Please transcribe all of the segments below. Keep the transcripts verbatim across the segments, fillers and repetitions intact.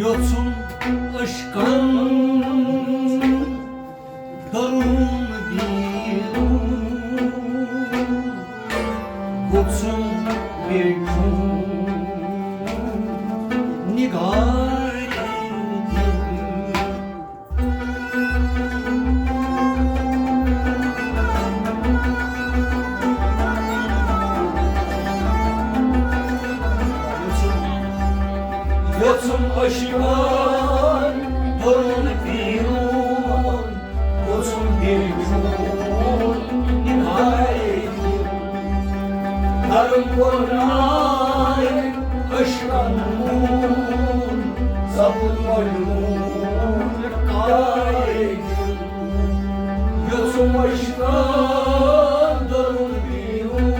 یوٚژھُم عشقن درُن بیرون، گوٚژھُم بیٹھُن نگارِ دِل۔ یوٚژھُم عشقن درُن بیرون، گوٚژھُم بیٹھُن نگارِ دِل۔ گرم کوٚرناے عشقن نوٗن، سپُد مجنوٗن کارِ دِل۔ یوٚژھُم عشقن درُن بیرون۔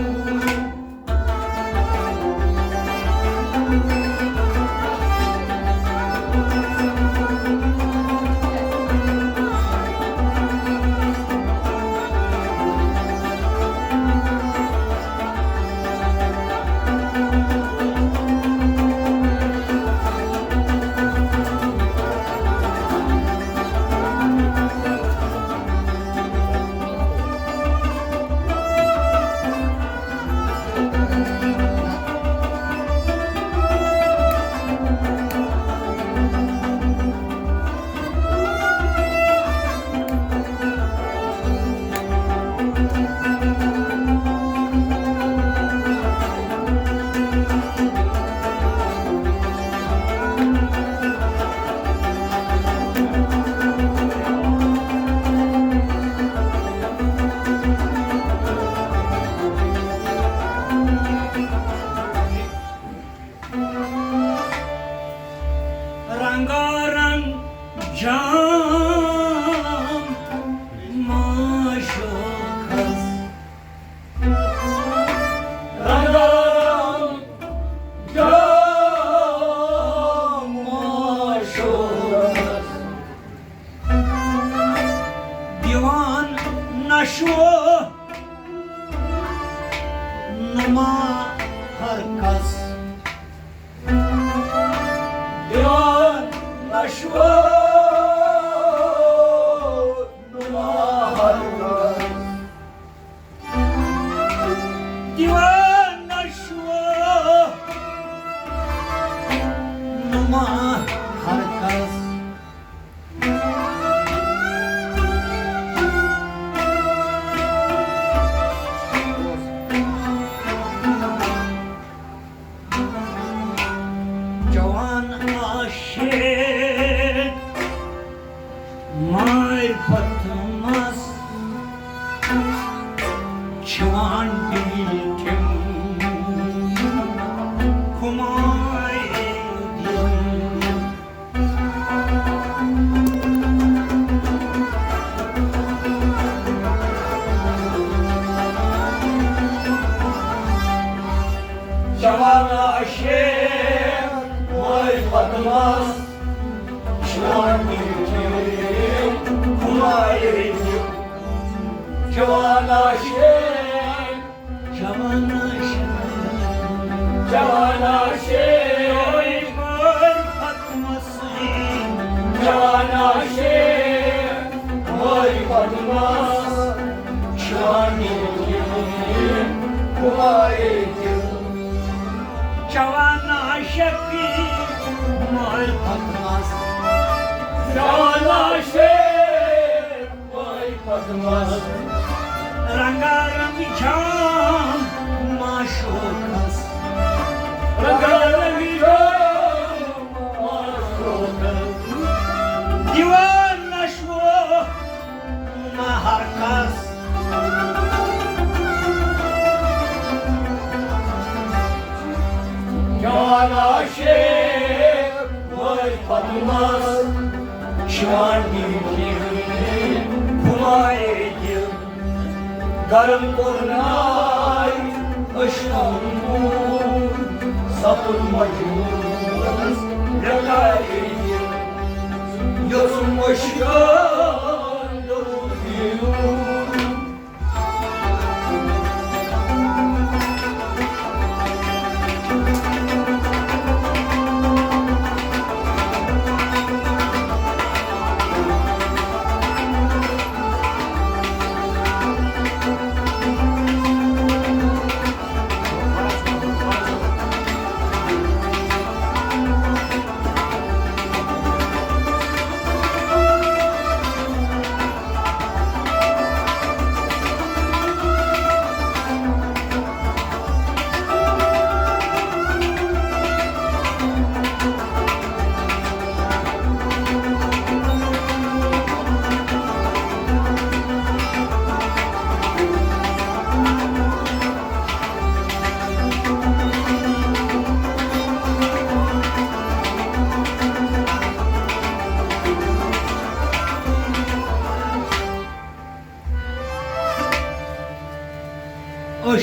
رنگارنگ جام معشوقس، رنگارنگ جام معشوقس، دِوان نشو نما ہر کس۔ دِوان نشو نما ہر کس۔ دِوان نشو نما ہر کس۔ جوان عاشق معرفت مس، چھوان دل ٹھم خمائے دل۔ جوان عاشق معرفت مس، چھوان دل ٹھم خمائے دل۔ جوان عاشق جوان عاشق، جوان عاشق، معرفت مس۔ جوان عاشق معرفت مس، چھوان دل ٹھم خمائے دل۔ جوان عاشق معرفت مس، جوان عاشق معرفت مس۔ رنگارنگ جام معشوقس، رنگارنگ جام معشوقس۔ دِوان نشو نما ہر کس۔ جوان عاشق معرفت مس، چھوان دل ٹھم خمائے دل۔ گرم کوٚرناے عشقن نوٗن، سپُد مجنوٗن لگائے دل۔ یوٚژھُم عشقن درُن بیرون۔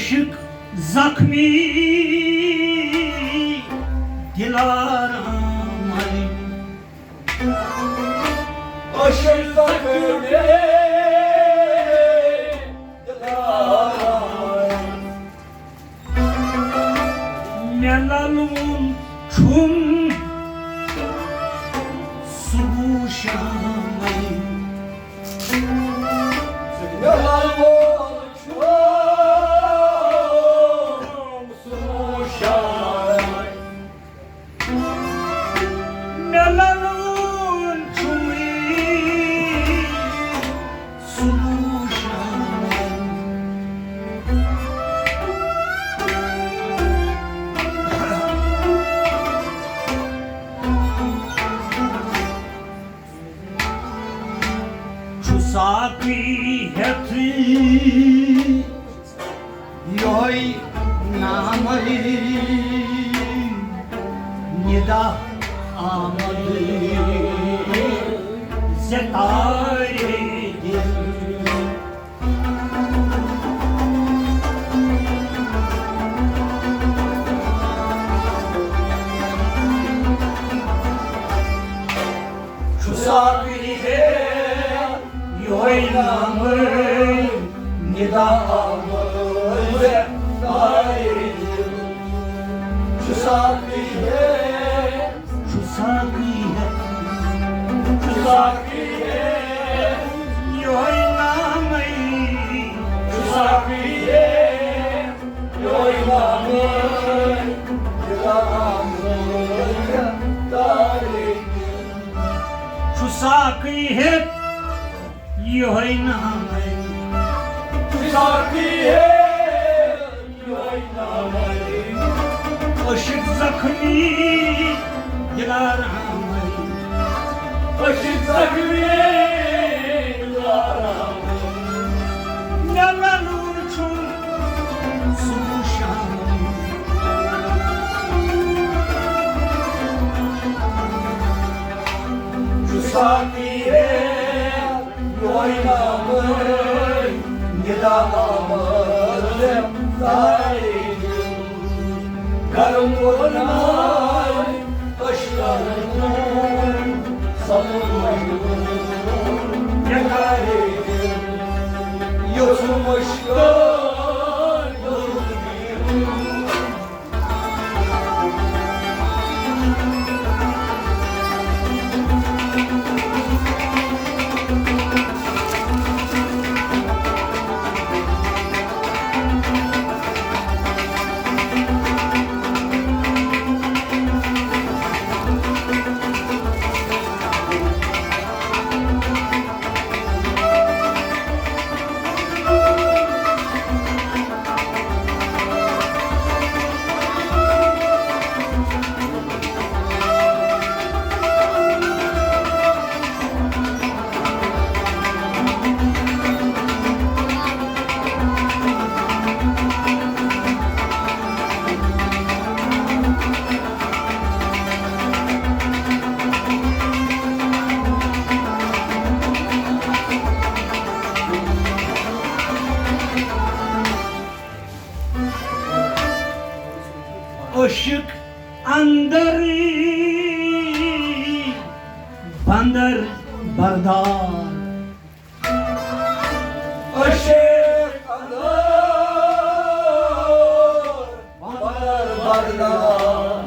عاشق زخمی دلارام، عاشق زخمی دلارام۔ مےٚ للوُن چھُم صبح شامے۔ مےٚ للوُن چھُم صبح شامے۔ مےٚ للوُن چھُم صبح شامے۔ چھُ ساقی ہٮ۪تھ یۄہے نامے ندا آمد زِ تارے دِل۔ چھُ ساقی ہے یۄہے نامے ندا آمد زِ تارے دِل۔ چھُ ساقی ہے، چھُ ساقی ہے، چھُ ساقی ہے یۄہے نامے، چھُ ساقی ہے یۄہے نامے ندا آمد زِ تارے دِل۔ چھُ ساقی ہٮ۪تھ یۄہے نامے۔ چھُ ساقی ہٮ۪تھ یۄہے نامے۔ عاشق زخمی دلارامے۔ عاشق زخمی دلارامے۔ مےٚ للوُن چھُم صبح شامے۔ چھُ ساقی ہے یۄہے نامے ندا آمد تارے دِل۔ کرم کوٚرناے عشقن سمجھ یکارے دِل۔ یوٚژھُم عشقن عشق اندر بندر بردار۔ عشق اندر بندر بردار۔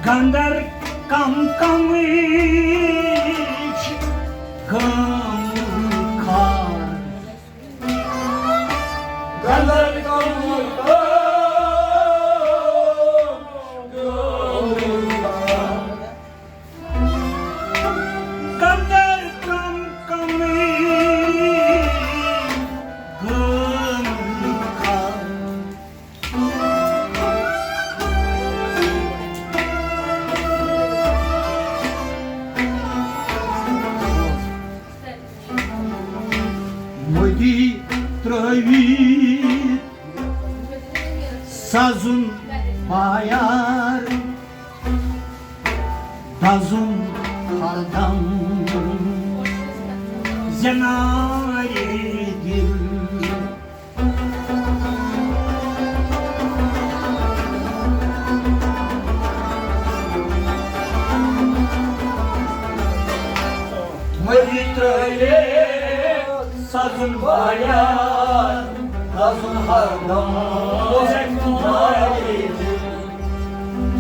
گندر کم کم گام خار۔ گندر کم کم گام خار۔ گندر کم کم گام خار۔ مٔدی ترٲوِتھ سَزُن بایار، دَزُن ہردم زینارِ دِل۔ سَزُن بایار، سَزُن ہر دم، نارے دِل۔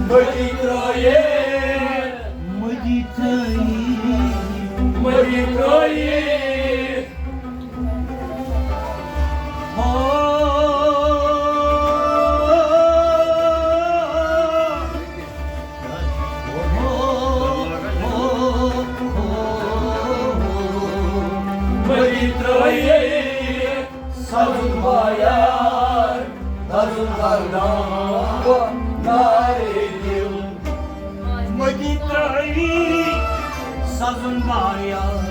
مٔتی ترٛٲیِتھ، مٔتی ترٛٲیِتھ، مٔتی ترٛٲیِتھ۔ ہو، ہو، ہو، ہو، ہو۔ مٔتی ترٛٲیِتھ، سَزُن بایار، سَزُن ہر دم، نارے دِل۔ مٔتی ترٛٲیِتھ، سَزُن بایار۔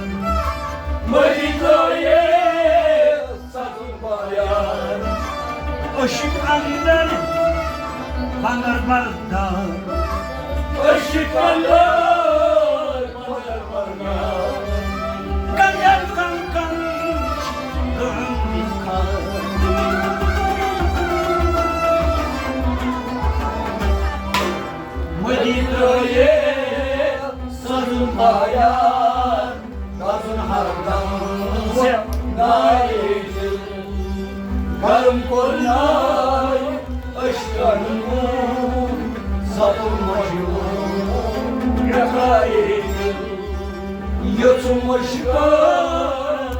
مٔتی ترٛٲیِتھ، سَزُن بایار۔ عشق اندر بندر بردار۔ عشق اندر بندر بردار۔ کنگن کنگن گنگی کھار۔ مٔتی ترٛٲیِتھ، سَزُن بایار، سَزُن ہر دم، نارے دِل۔ گرم کوٚرنَے عشقن، سَپُد مجنون، یَتھ آیے دِل۔ یوٚژھ مشکان۔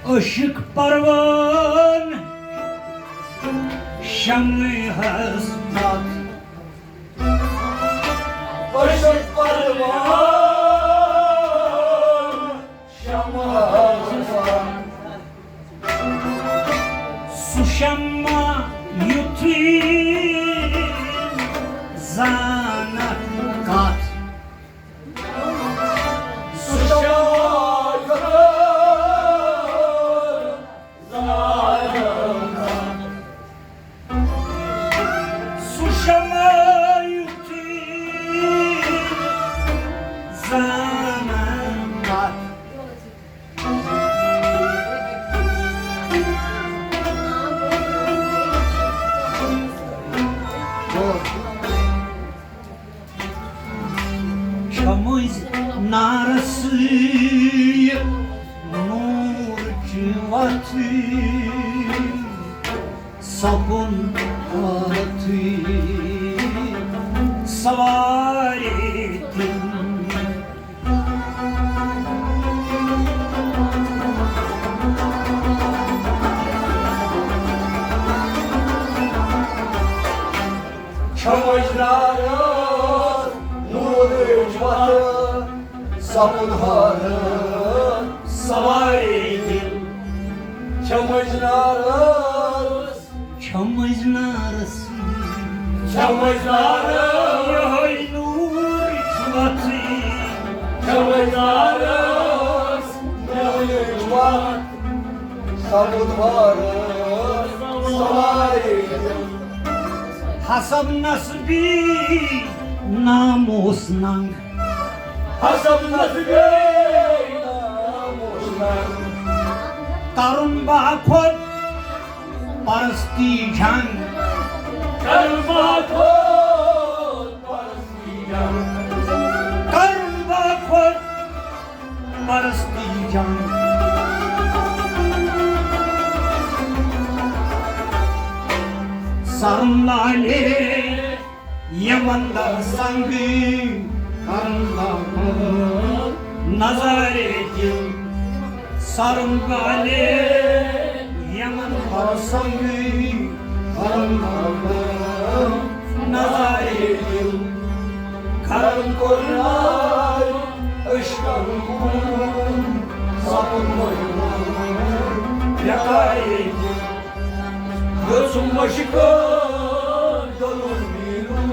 عشق پروان شمعِ حسرت۔ عشق پروان شمعِ حسرت۔ سُہ شمع یُتھُے زانَکھ کتھ۔ سُہ شمع یُتھُے زانَکھ کتھ۔ سُہ شمع یُتھُے زانَکھ کتھ۔ چھےٚ مٔنٛزۍ نارس سۭتۍ نوٗرٕچ وَتھ۔ سَپُد پتھٕے سوارے تِم۔ چھمج نارس نورٕچ وَتھ، سَپُد ہارٕ سوارے دِل۔ چھمج نارس، چھمج نارس، چھمج نارس یِہوٚے نورٕچ وَتھ۔ چھمج نارس نورٕچ وَتھ، سَپُد ہارٕ سوارے دِل۔ حسب نسبی نام اوس ننگ۔ حسب نسبی نام اوس ننگ۔ کرُن باخود پرستی جنگ۔ کرُن باخود پرستی جنگ۔ کرُن باخود پرستی جنگ۔ سرم لالے یمن در سنگ، کرم لال نظارے دِل۔ سرم لالے یمن آسان گٔے، کرم کرم نظارے دل۔ کرم کوٚر نار، عشقن کُن سپُد مجنون، یقارے دل۔ یوٚژھُم مشکہٕ دلُن میٖرُن۔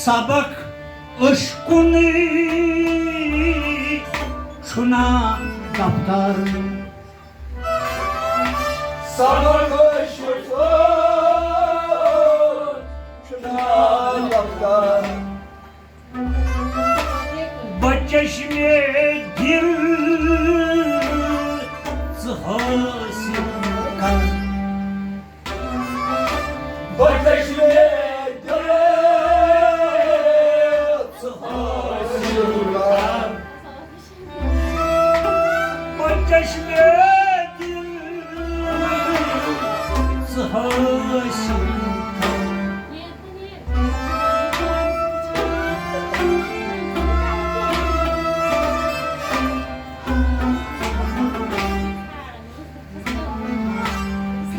سبق عشقُن چھُنا دفتر۔ سبق عشقُن چھُنا دفتر۔ بہٕ چشمے دل ژٕ حٲصِل کر۔ بہٕ چشمے دل ژٕ حٲصِل کر۔ بہٕ چشمے دل ژٕ حٲصِل کر۔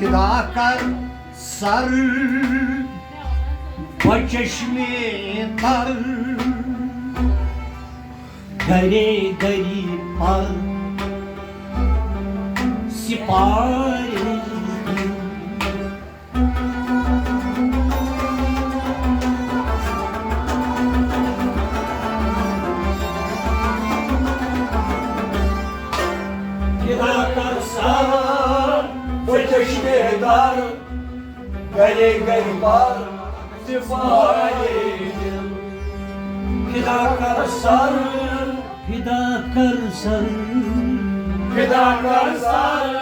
فدا کر سر بہٕ چشمے تر، گرے گری پر سپارے۔ فدا کر سر بہٕ چشمے تر، گرے گری پر سپارے دل۔ فدا کر سر، فدا کر سر، فدا کر سر،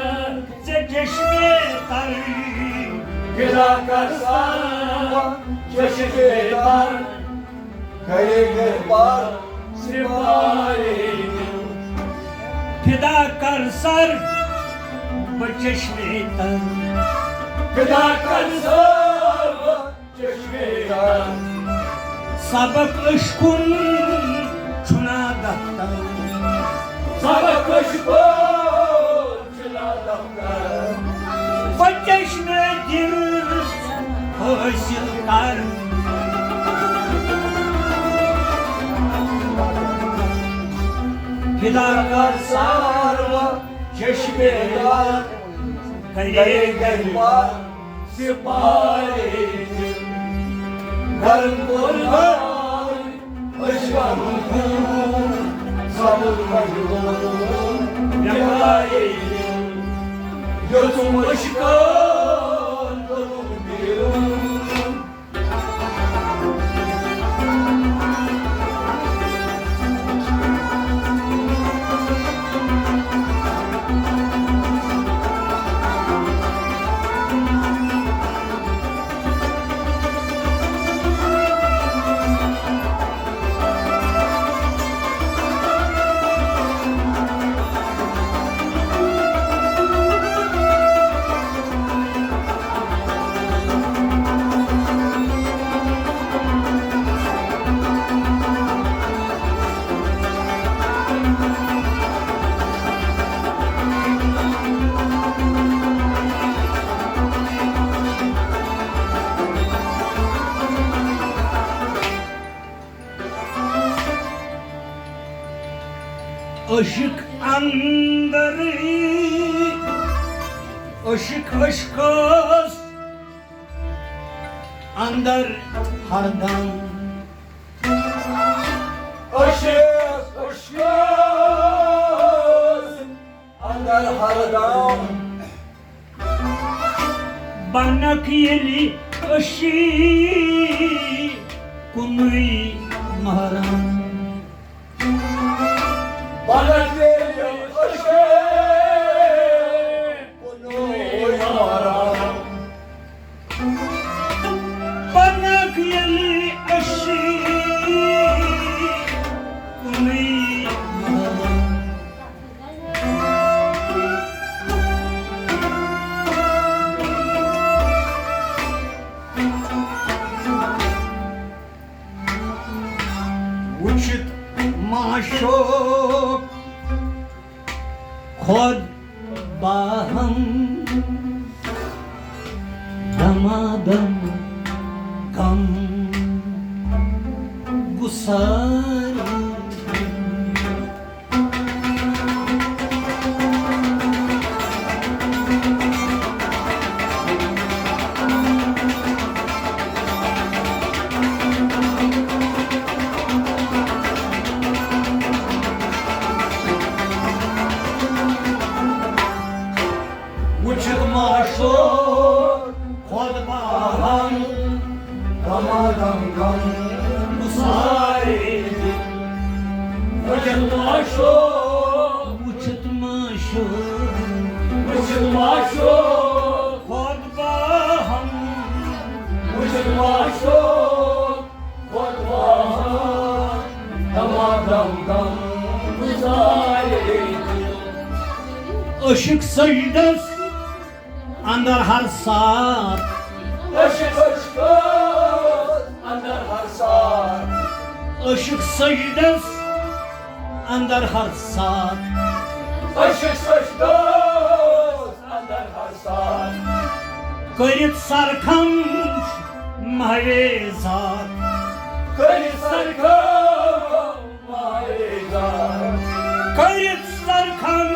ژےٚ چشمے تر۔ فدا کر سر، چشمے تر، گرے گری پر سپارے دل۔ فدا کر سر بہٕ چشمے تر۔ فدا کر سر چشمے تر۔ سبق عشقُن چھُنا دفتر۔ سبق عشقُن چھُنا دفتر۔ بہٕ چشمے دل حٲصِل کر۔ فدا کر سر چشمے تر، گرے گری پر سپارے دل۔ کرم کوٚر نار عشقن کُن سپُد مجنون، یقارے دل۔ یوٚژھُم عشقن کُن میٖرُن۔ عشق اندر، عشق عشقس اندر ہردم۔ عشق عشقس ہردم۔ بنک ییٚلہِ أشی کُنُے محرم۔ بنک ییٚلہِ أشی کُنُے محرم۔ بنک ییٚلہِ أشی کُنُے محرم۔ وُچھِتھ معشوق خود باہم دمادم غم گسار۔ وُچھِتھ معشوق خود باہم دمادم غم گسارے دل۔ وُچھِتھ معشوق، وُچھِتھ معشوق، وُچھِتھ معشوق خود باہم، وُچھِتھ معشوق خود باہم دمادم غم گسارے دل۔ عشق سجدس اندر ہر ساتھ۔ عشق سجدس اندر ہر ساتھ۔ عشق سجدس اندر ہر ساتھ۔ عشق سجدس اندر ہر ساتھ۔ کٔرِتھ سرخم مہوے ذات۔ کٔرِتھ سرخم مہوے ذات۔ کٔرِتھ سرخم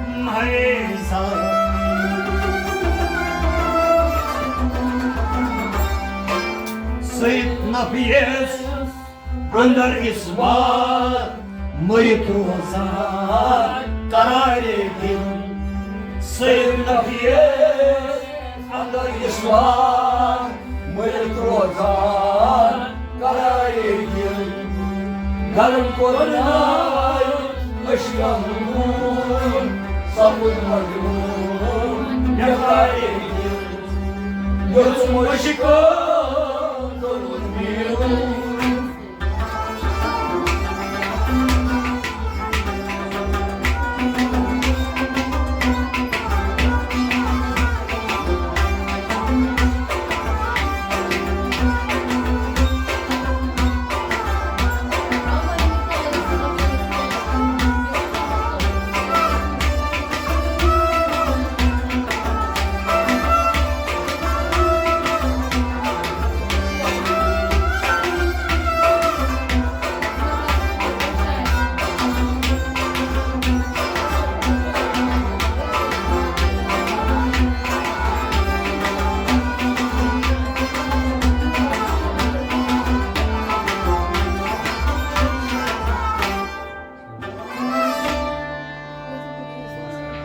مہوے ذات۔ سید نفیس اندر اثبات مٔرِتھ روزان قرارے دل۔ سید نفیس اندر اثبات مٔرِتھ روزان قرارے دل۔ گرم کوٚرناے عشقن خوٗن، سپُد مجنوٗن یقارے دل۔ یوٚژھ مشکو کوٚرُن میٖرُن۔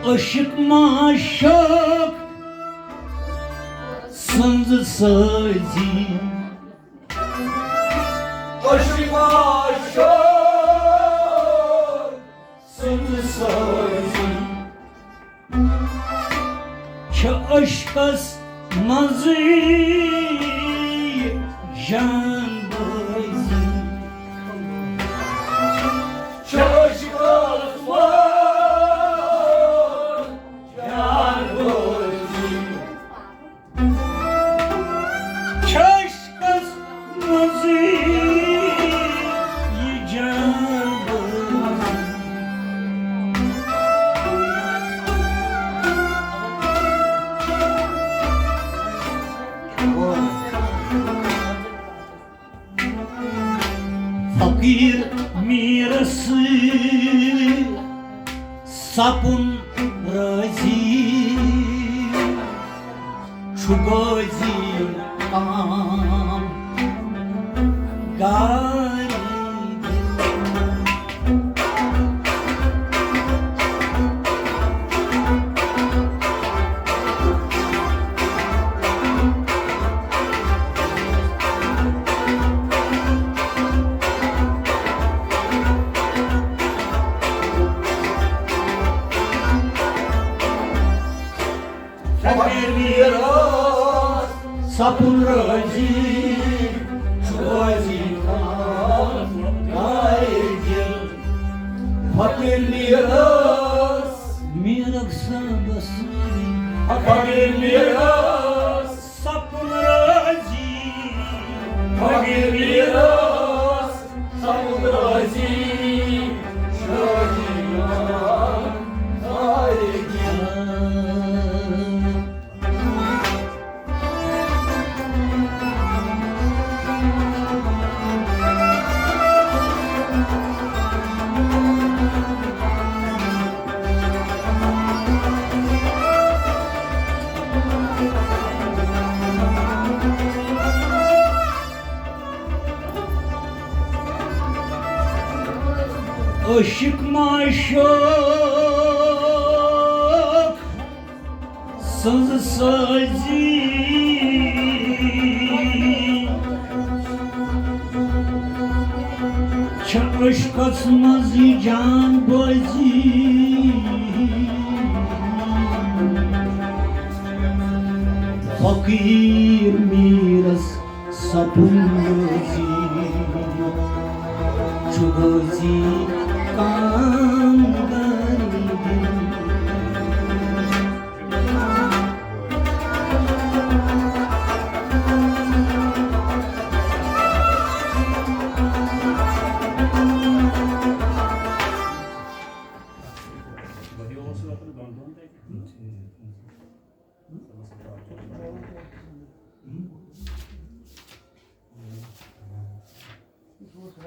عشق معشوق سٕنٛز سٲزی۔ عشق معشوق سٕنٛز سٲزی۔ چھِ عشقس منٛزٕے جان بٲزی۔ چھِ عشقس منٛز جان بٲزی۔ چھِ عشقس منٛزٕے یہِ جان بٲزی۔ فقیٖر میٖرس سپُن رٲضی، چھُ غٲضی کام گاری دِل۔ سپُن رٲضی، چھُ رٲضی خان، کارِ دِل۔ فقیٖر میٖرس، میٖرک صٲبس، فقیٖر میٖرس، سپُن رٲضی، فقیٖر میٖرس، سپُن رٲضی، چھُ رٲضی خان، کارِ دِل۔ عٲشِق معشوق سٕنٛز سٲزی چھِ عشقس منٛز یہِ جان بٲزی۔ فقیٖر میٖرس سپُن رٲضی، چھُ رٲضی خان، کارِ دِل۔